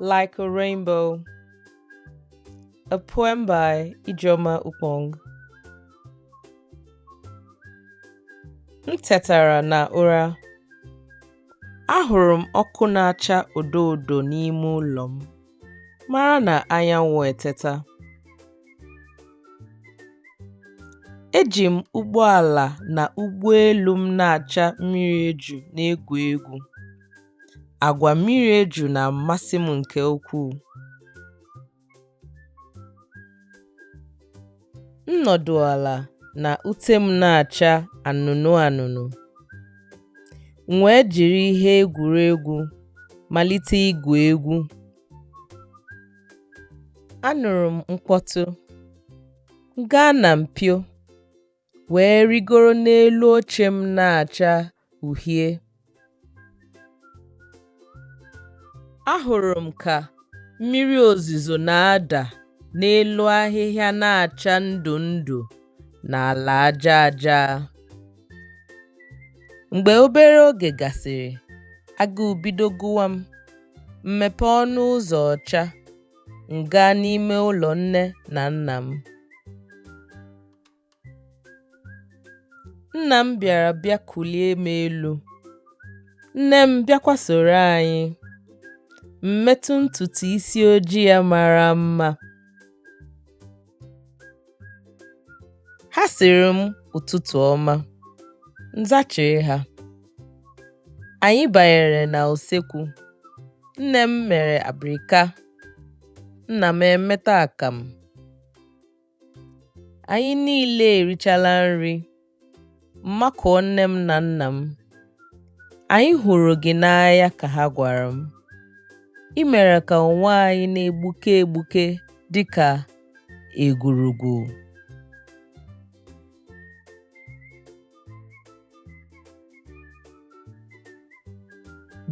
Like a Rainbow, a poem by Ijeoma Ukpong. M tetara na ụra. Ahụrụ m ọkụ na-acha odo odo n'ime ụlọ m, mara na anyanwụ eteta. Eji m ụgbọala na ụgbọelu m na-acha mmiri eju na-egwu egwu. Agwa mmiri eju na-amasị m nke ukwuu. M nọdụ ala na ute m na-acha anụnụ anụnụ. M wee jiri ihe egwuregwu malite igwu egwu. Anụrụ m mkpọtụ. M gaa na mpio wee rịgoro n'elu oche m na-acha uhie. Ahụrụ m ka mmiri ozuzo na-ada n'elu ahịhịa na-acha ndụ ndụ na ala aja aja. Mgbe obere oge gasịrị, agụụ bido gụwa m, m mepee ọnụ ụzọ ọcha, m gaa n'ime ụlọ nne na nna m. Nna m bịara bịa kulie m elu. Nne m bịakwa soro anyị. M metụ ntutu isi ojii ya mara mma. Ha sịrị m ụtụtụ ọma. M zachiri ha. Anyị banyere na usekwu. Nne m mere abirika, nna m emeta akamụ. Anyị niile erichala nri. M makụọ nne m na nna m. Anyị hụrụ gị n'anya ka ha gwara m. I mere ka ụwa anyị na-egbuke egbuke dị ka egwurugwu.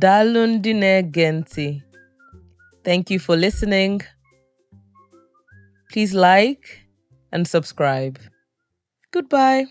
Daalụ ndị na-ege ntị. Thank you for listening. Please like and subscribe. Goodbye.